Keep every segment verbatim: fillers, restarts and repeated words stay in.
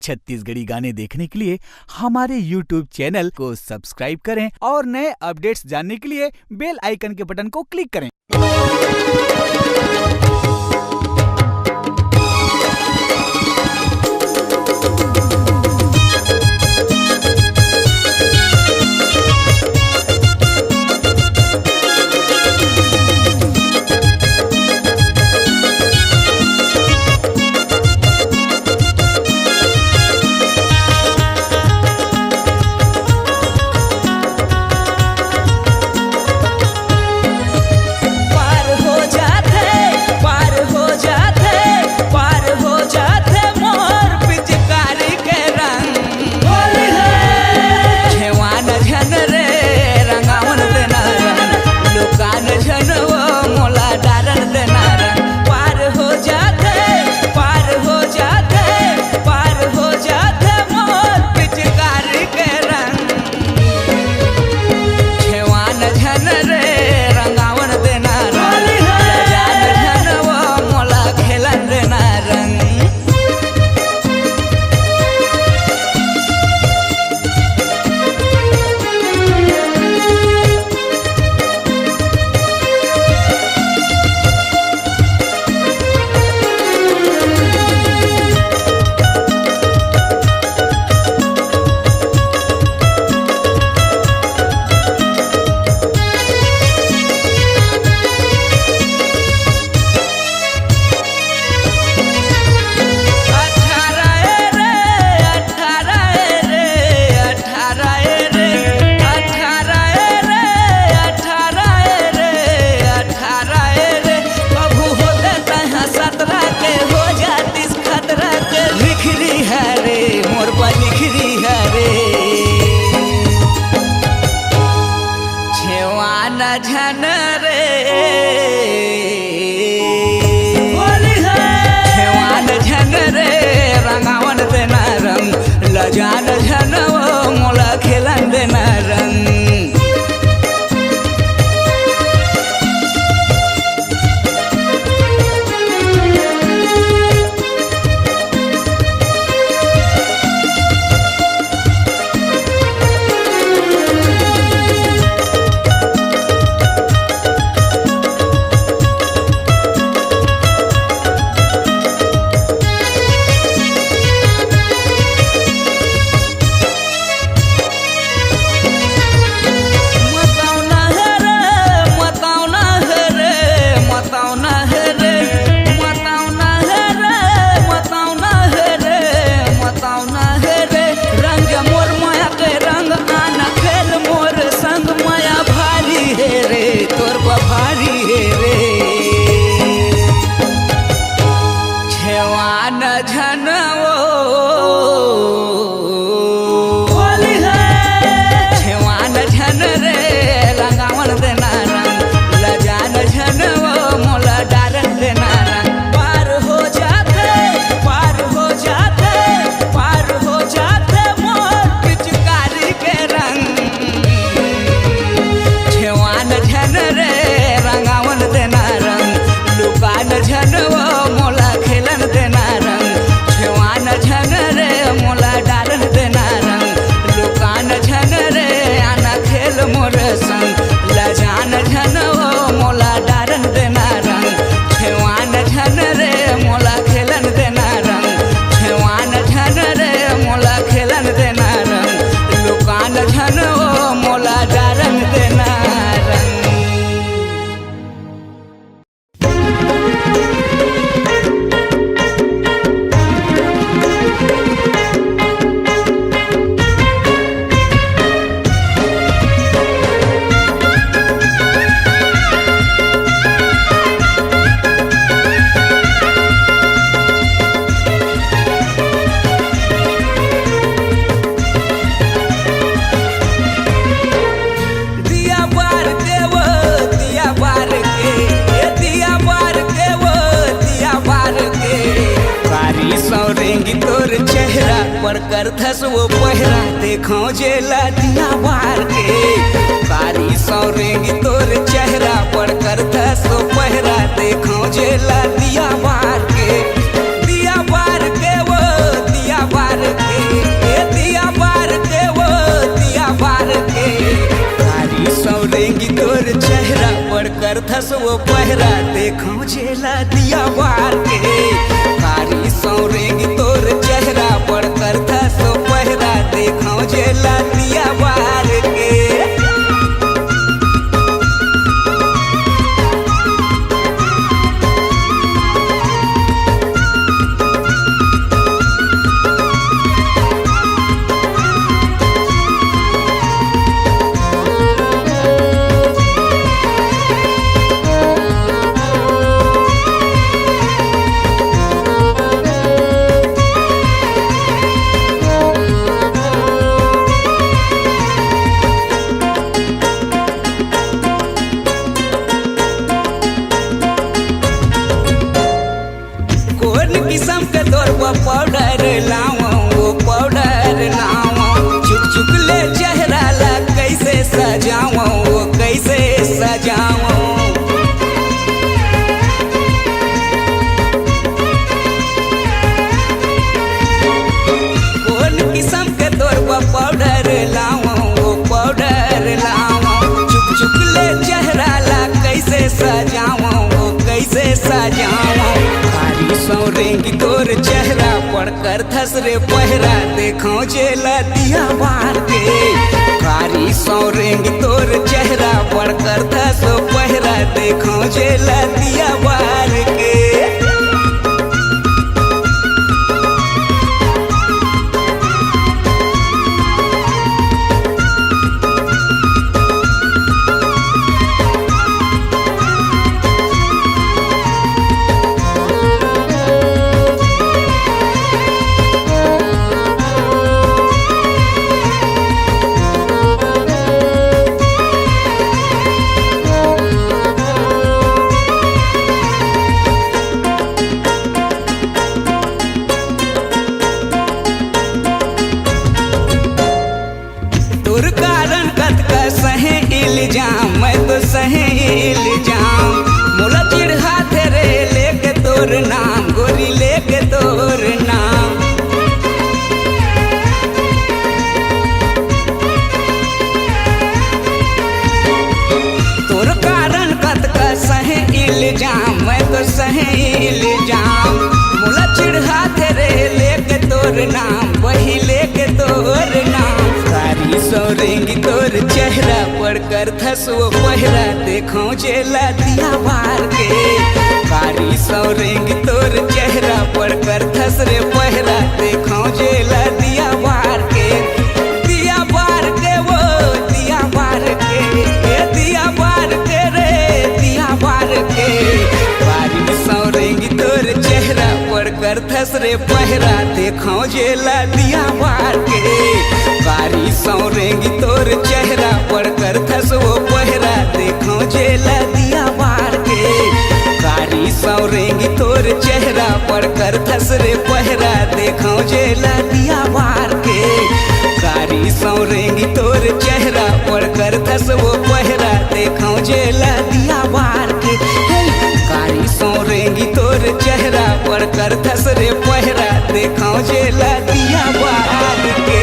छत्तीसगढ़ी गाने देखने के लिए हमारे YouTube चैनल को सब्सक्राइब करें और नए अपडेट्स जानने के लिए बेल आइकन के बटन को क्लिक करें। दिया बार के। कारी सौरेंगी तोर चेहरा, पड़ करथस ओ पहरा, देखौं जेला दिया बार के। कोन किसम के तोर बर पाउडर लावं, ओ पाउडर लावं, चुक चुक ले चेहरा ला कइसे सजावं, ओ कइसे सजावं। कोन किसम के तोर बर पाउडर लावं, ओ पाउडर लावं, चुक चुक ले चेहरा ला कइसे सजावं, ओ कइसे सजावं। कारी सौरेंगी तोर चेहरा, पड़ करथस रे पहरा, देखौं जेला दिया बार के। कारी सौरेंगी तोर चेहरा, पड़ करथस ओ पहरा, देखौं जेला दिया बार के। तोर कारण कतका सहे इल्जाम, मैं तो सहे इल्जाम। मोला चिढ़ाथे रे लेके तोर नाम, गोरी लेके तोर नाम। तोर कारण कतका सहे इल्जाम, मैं तो सहे इल्जाम। मोला चिढ़ाथे रे लेके तोर नाम, वही लेके तोर नाम। कारी सौरेंगी तोर चेहरा, पड़ करथस ओ पहरा, देखौं जेला दिया बार के। कारी सौरेंगी तोर चेहरा, पड़ करथस रे पहरा, देखौं जेला दिया बार के। दिया बार के वो, दिया बार के, ए दिया बार के रे, दिया बार के। कारी सौरेंगी तोर चेहरा, पड़ करथस रे पहरा, देखौं जेला दिया बार के। कारी सौरेंगी तोर चेहरा, पड़ करथस ओ पहरा, देखौं जेला दिया बार के। कारी सौरेंगी तोर चेहरा, पड़ करथस रे पहरा, देखौं जेला दिया बार के। कारी सौरेंगी तोर चेहरा, पड़ करथस ओ पहरा, देखौं जेला दिया बार के। हे, कारी सौरेंगी तोर चेहरा, पड़ करथस रे पहरा, देखौं जेला दिया बार के।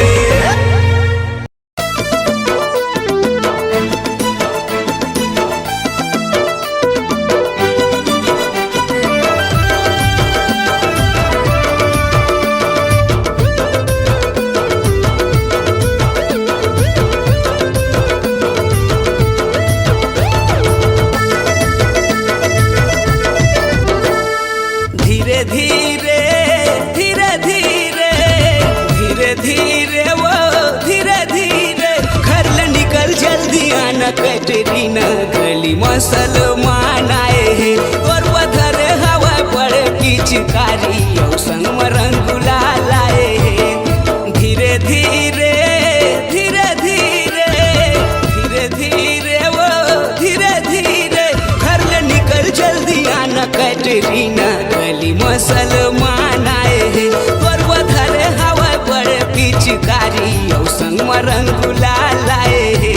धीरे धीरे, धीरे धीरे, धीरे धीरे वो, धीरे धीरे घर ले निकल जल्दी आना कैटरीना, गली म सलमान आए हे। तोर बर धरे हवय बड़े पिचकारी, अउ संग म रंग गुलाल आए हे। धीरे धीरे, धीरे धीरे, धीरे धीरे वो, धीरे धीरे घर ले निकल जल्दी आना कैटरीना, गली म सलमान आए हे। तोर बर धरे हवय बड़े पिचकारी, अउ संग म रंग गुलाल आए हे।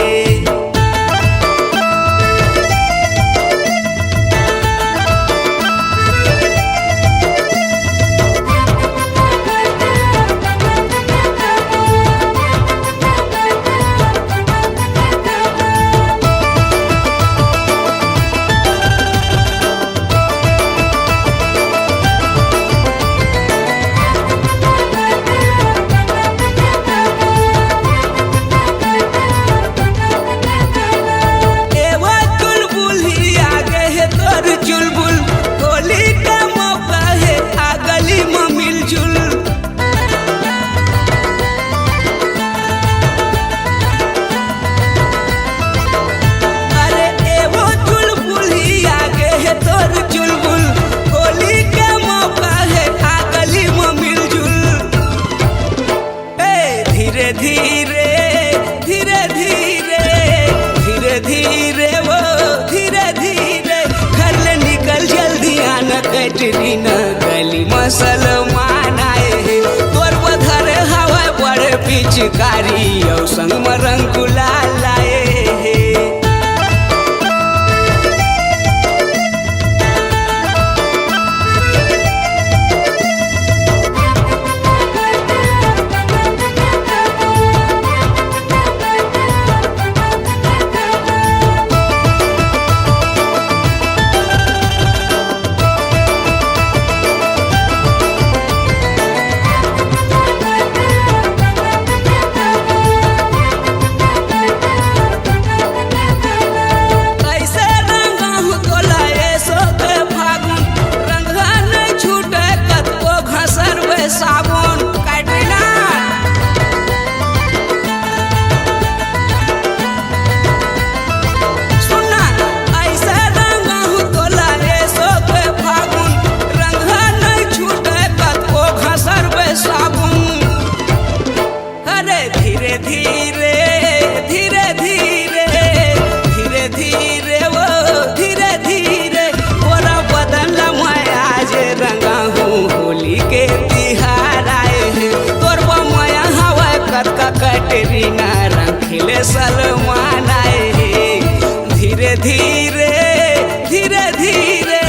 कारी अउ संग म रंग गुलाल लाए हे। कइसे रंगाहूँ तोला एसो के फागुन, रंगहा नइ छूटे कतको घसरबे साबुन। कैटरीना, सुन ना, अइसे रंगाहूँ तोला एसो के फागुन, रंगहा नइ छूटे कतको घसरबे साबुन। अरे धीरे धीरे, धीरे धीरे, धीरे धीरे, ओ धीरे धीरे, तोर बदन ल मैं आज रंगाहूँ, होली के तिहार आए हे। तोर बमया हवय कतका कैटरीना, रंग खेले सलमान आए हे। धीरे धीरे, धीरे धीरे,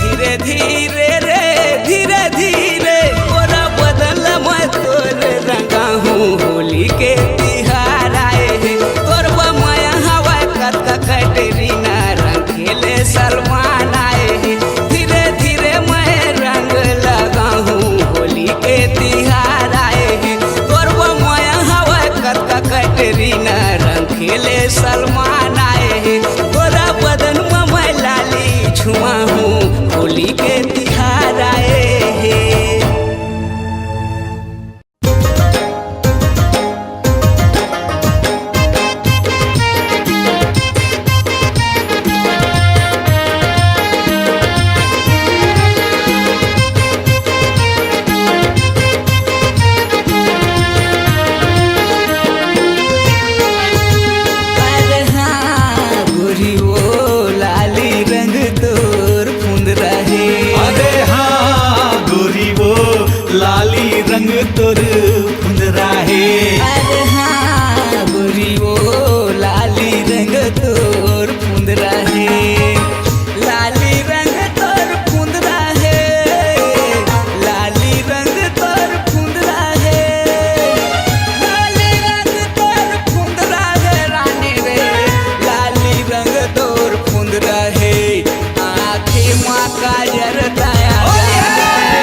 धीरे धीरे रे, धीरे धीरे, तोर बदन ल मैं तोर रंगाहूँ, होली के तिहार आए हे। तोर बमया हवय कतका कैटरीना, रंग खेले सलमान आए हे। धीरे धीरे मैं रंग लगाहूँ, होली के तिहार आए हे। तोर बमया हवय कतका कैटरीना, रंग खेले सलमान आए हे। तोर बदन म मैं लाली छुआहूँ, होली के तिहार आए हे। अरे हाँ गोरी वो लाली रंग तोर फुंदरा हे। अरे हाँ गोरी वो लाली रंग तोर फुंदरा हे। अरे हाँ गोरी वो लाली रंग तोर फुंदरा हे। लाली रंग तोर फुंदरा हे, लाली रंग तोर फुंदरा हे, लाली रंग तोर फुंदरा हे रानी रे, लाली रंग तोर फुंदरा हे। आँखी मा काजर तया जाए,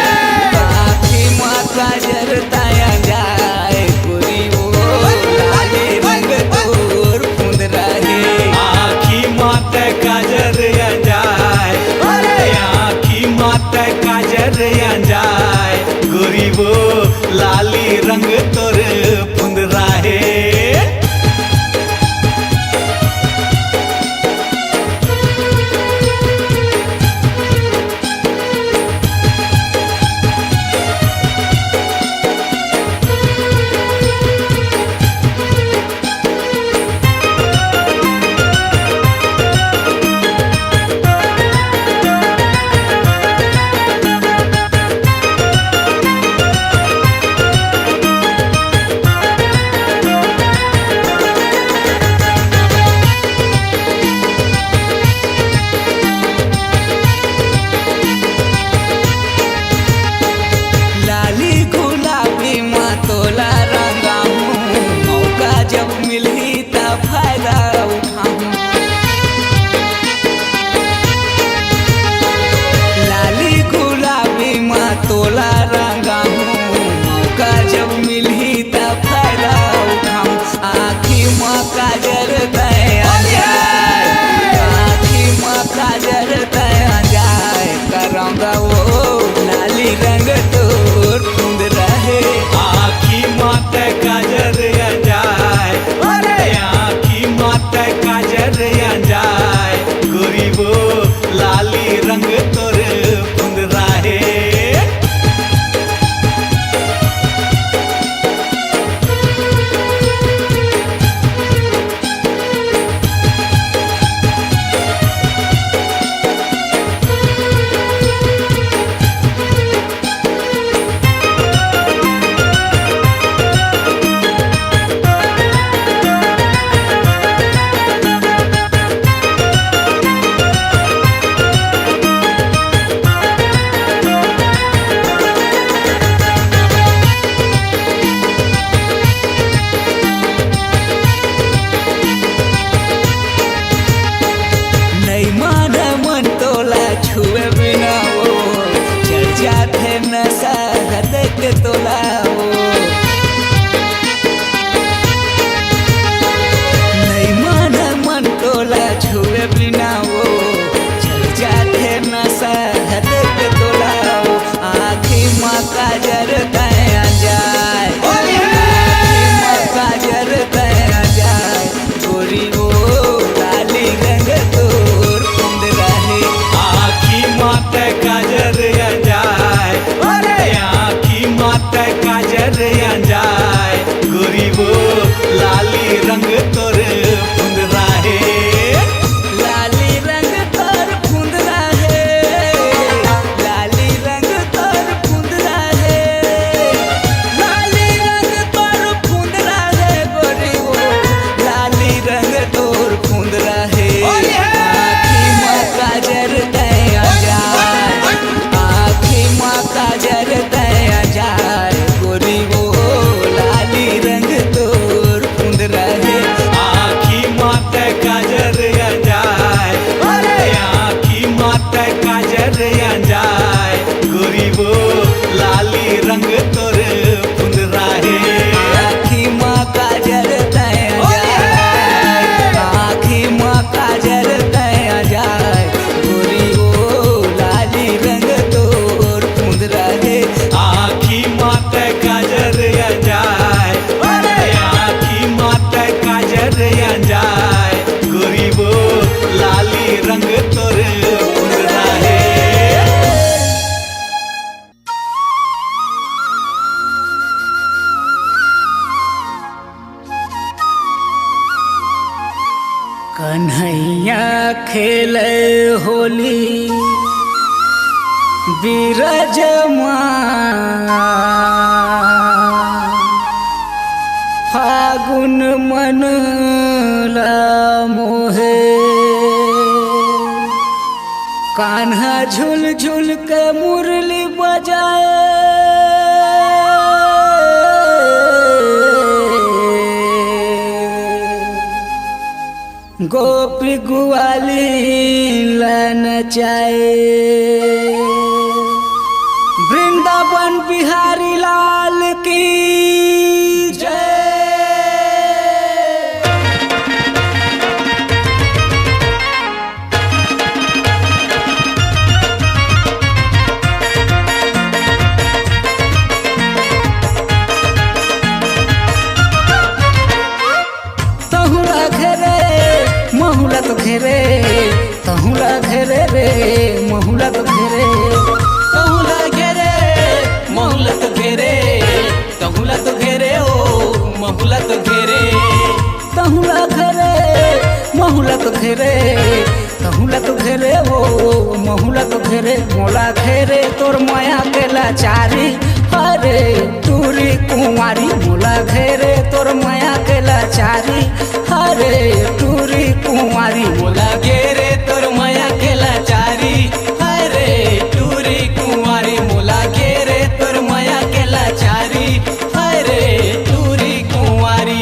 आँखी मा काजर तया जाए, गोरी वो लाली रंग तोर फुंदरा हे। आँखी मा तय काजर आ जाए, अरे आँखी मा तय काजर आ जाए, गोरी वो लाली रंग तोर फुंदरा हे। लाली गुलाबी मा तोला रंगाहूँ, मौका जब मिलही त फायदा उठाहूँ। लाली गुलाबी मा तोला रंगाहूँ, मौका जब मिलही त फायदा उठाहूँ। आँखी मा काजर तया जाए, आँखी मा काजर तया जाए, करौंदा वो लाली रंग तोर फुंदरा हे। आँखी मा तय काजर आ जाए, अरे आँखी मा तय काजर आ जाए, गोरी वो लाली रंग तोर फुंदरा हे। जाथे नशा हदक तोला वो। नई मन मन तोला छुए बिना वो। चल जाथे नशा हदक तोला वो। आँखी मा काजर तय आ जाए। आँखी मा काजर तय आ जाए। गोरी वो लाली रंग तोर फुंदरा हे। आँखी मा तय काजर आ जाए। अरे आँखी मा तय काजर आ जाए। गोरी वो लाली रंग तोर फुंदरा हे। लाली रंग तोर फुंदरा हे। लाली रंग तोर फुंदरा हे। लाली रंग तोर फुंदरा हे गोरी वो। लाली रंग तोर फुंदरा हे। आँखी मा काजर तय आ जाए। आँखी मा काजर तय आ जाए। गोरी वो लाली रंग तोर फुंदरा हे। आँखी मा तय काजर आ जाए। अरे आँखी मा तय काजर आ जाए। गोरी वो लाली रंग तोर फुंदरा हे। आँखी मा काजर तय आ जाए। आँखी मा काजर तय आ जाए। गोरी वो लाली रंग तोर फुंदरा हे। आँखी मा तय काजर आ जाए। अरे आँखी मा तय काजर आ जाए। गोरी वो लाली रंग तोर फुंदरा हे। कन्हैया खेले होली बिरजमा, फागुन मन ला मोहे। कान्हा झुल झुल के मुरली बजाए। गोपी गुआली ला नचाए। वृंदावन बिहारी लाल की जय। तहुला घेरे, महुला तो घेरे, तहुला घेरे रे, महुला तो घेरे। तहुला घेरे, महुला तो घेरे, तहुला तो घेरे ओ, महुला तो घेरे। तहुला घेरे, महुला तो घेरे, तहुला तो घेरे ओ, महुला तो घेरे। मोला घेरे तोर मया के लाचारी, हरे टूरी कुंवारी। मोला घेरे तोर मया के लाचारी, हरे टूरी कुंवारी। मोला घेरे तोर मया के लाचारी, हरे टूरी कुंवारी। मोला घेरे तोर मया के लाचारी, हरे टूरी कुंवारी।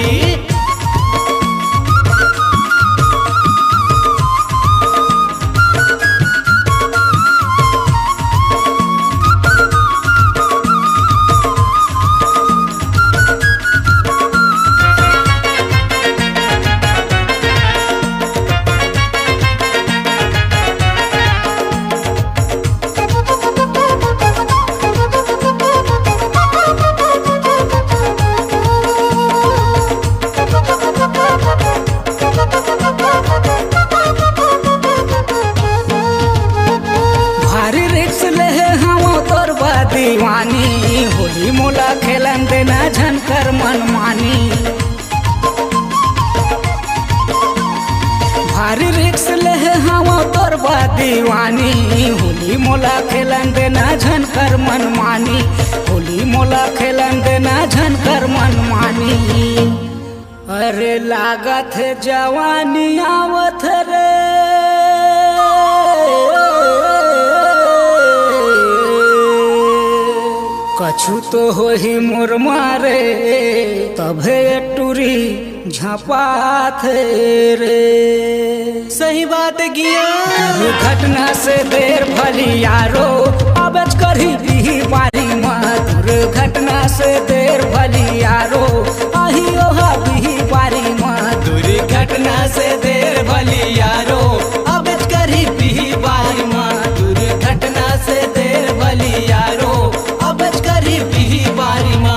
भारी रिक्स लेहे हवं तोर बा दीवानी, होली मोला खेलन देना झन कर मनमानी। भारी रिक्स लेहे हवं तोर बा दीवानी, होली मोला खेलन देना झन कर मनमानी, होली मोला खेलन देना झन कर मनमानी। अरे लागत हे जवानी आवत रे, कछु तो होही मोर मारे, तभे टूरी झपात हे रे। सही बात हे गिया। दुर्घटना से देर भली यारो, अबेच करही घटना से देर भली यारो, आही ओहा बिही बारी मा। दुर्घटना से देर भली यारो, अबेच करही बिही बारी मा। दुर्घटना से देर भली यारो, अबेच करही बिही बारी मा।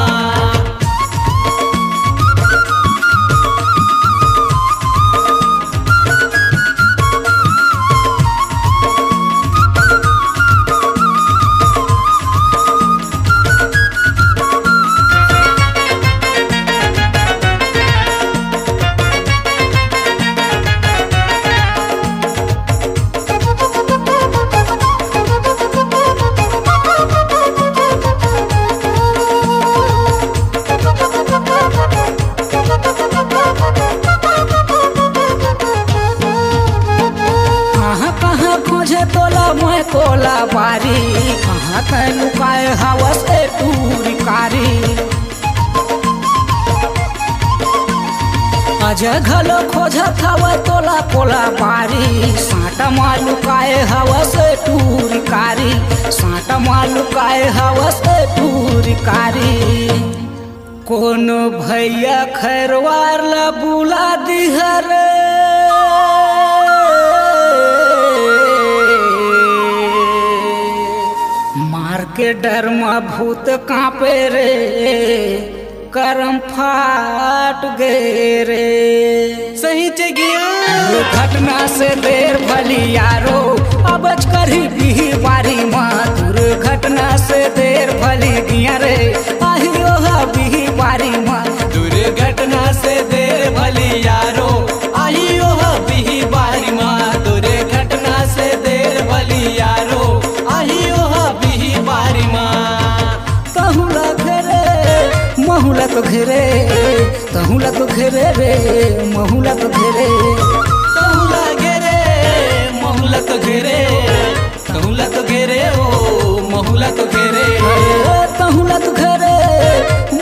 कहाँ कहाँ खोजे तोला मैं कोला बारी, कहाँ तै लुकाए हवस ए टूरी कारी। अजय घलो खोजत हवय तोला कोला बारी, साँटा मा लुकाए हवस ए टूरी कारी, साँटा मा लुकाए हवस ए टूरी कारी। कोनो भैया खैरवार ला बुला दिहा रे, मार के डर म भूत कांपे रे, करम फाट गे रे। सही चे गिया। दुर्घटना से देर भली यारो, अबेच करही बिही बारी मा। दुर्घटना से देर भली गिया रे, आही ओहा बिही बारी मा। दुर्घटना से देर भली यारो, आही ओहा बिही बारी मा। दुर्घटना से देर भली यारो, आही ओहा बिही बारी मा। तहूँ ला घेरे, महूँ ला तो घेरे, तहूँ ला तो घेरे रे, महूँ ला तो घेरे। तहूँ ला घेरे, महूँ ला तो घेरे, तहूँ ला तो घेरे ओ, महूँ ला तो घेरे। अरे, तहूँ ला तो घेरे,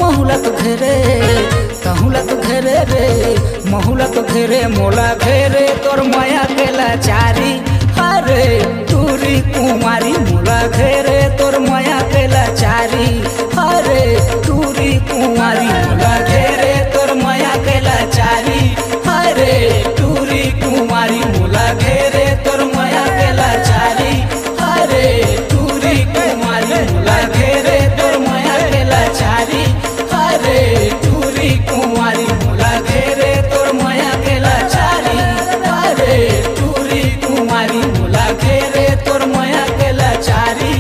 महूँ ला तो घेरे, तहूँ ला तो घेरे रे, महूँ ला तो घेरे, मोला घेरे तोर मया के लाचारी। अरे टूरी कुमारी, मोला घेरे तोर मया के लाचारी। अरे टूरी कुमारी, मोला घेरे तोर मया के लाचारी। अरे टूरी कुमारी, मोला घेरे तोर मया के लाचारी। अरे टूरी कुमारी, मोला घेरे तोर मया के लाचारी। अरे टूरी कुमारी, मोला घेरे तोर मया के लाचारी। अरे टूरी कुमारी, मोला घेरे तोर मया के लाचारी।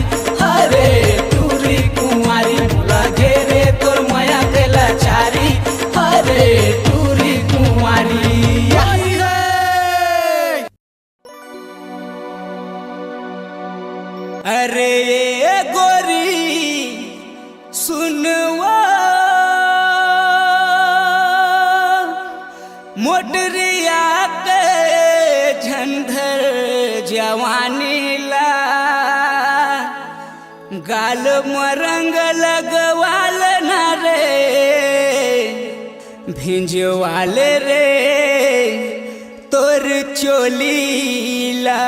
अरे टूरी कुमारी, मोला घेरे तोर मया के लाचारी। अरे टूरी कुमारी। अरे ये गोरी सुनवा, मोटरिया के झंधर जवानी ला, गाल म रंग लगवाल ना रे, भिंजवाले रे तोर चोली ला।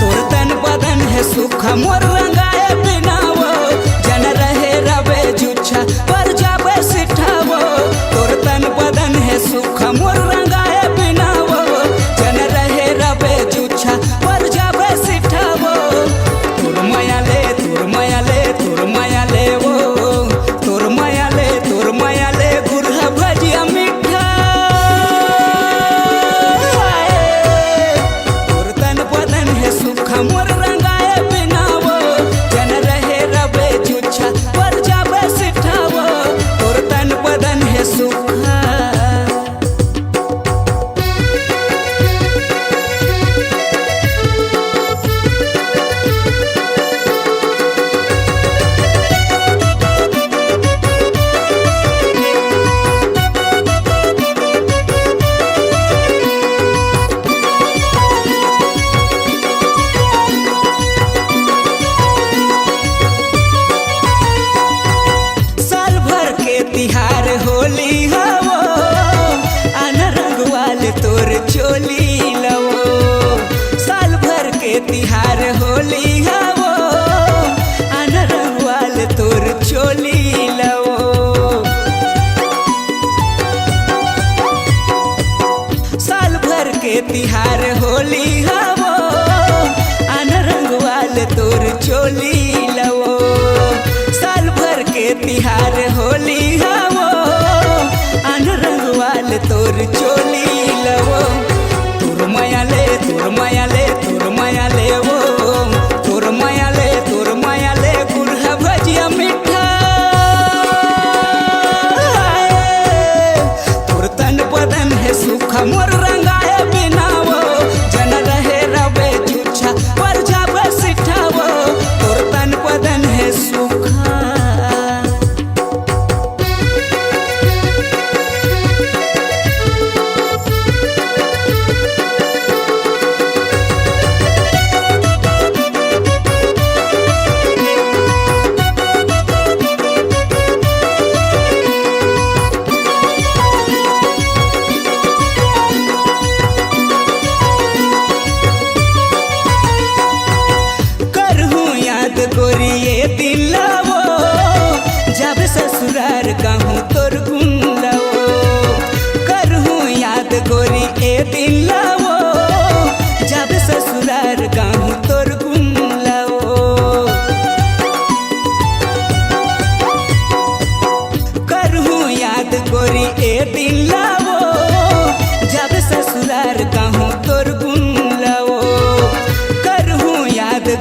तोर तन बदन हे सुख मोर रंगाए बिना वो, जन रहे रवे जुच्छा पर जाबे सिठावो। तोर तन बदन हे सुख मोर रंगाए बिना वो, जन रहे रवे जुच्छा पर जाबे सिठावो। तोर मया ले, तोर मया ले, तोर मया ले वो, तोर मया ले, तोर मया ले गुरहा भजिया मिठा। तोर तन बदन हे सुख मोर रंगाए बिना वो, जन रहे रबे जुच्छा पर जाबे सिठावो। तोर तन बदन हे सुख।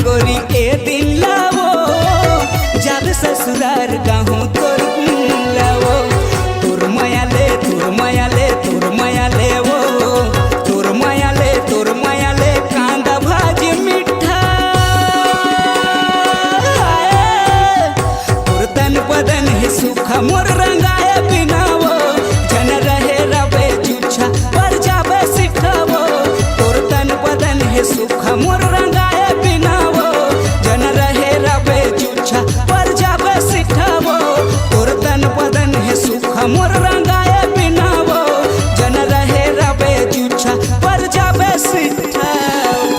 गोरी ए दिन लावो, जाबे ससुरार गाहूँ तोर गुण लावो। तोर मया ले, तोर मया ले, तोर मया ले वो, तोर मया ले, तोर मया ले कांदा भाजी मिठा। तोर तन बदन हे सुखा मोर रंगाए बिना वो, जन रहे रबे जुच्छा पर जाबे सिखावो। तोर तन बदन हे सुखा मोर रंगाए बिना वो, जन रहे रबे जुच्छा पर जाबे सिखावो। तोर तन बदन हे सुखा मोर रंगाए बिना वो, जन रहे रबे जुच्छा पर जाबे सिखावो।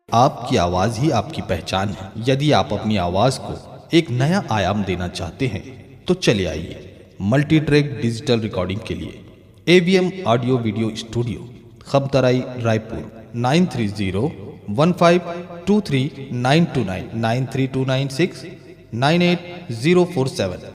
आपकी आवाज ही आपकी पहचान है। यदि आप अपनी आवाज को एक नया आयाम देना चाहते हैं तो चले आइए मल्टी ट्रैक डिजिटल रिकॉर्डिंग के लिए AVM audio video studio, Khamtarai, Raipur. Nine three zero one five two three nine two nine, nine three two nine six nine eight zero four seven।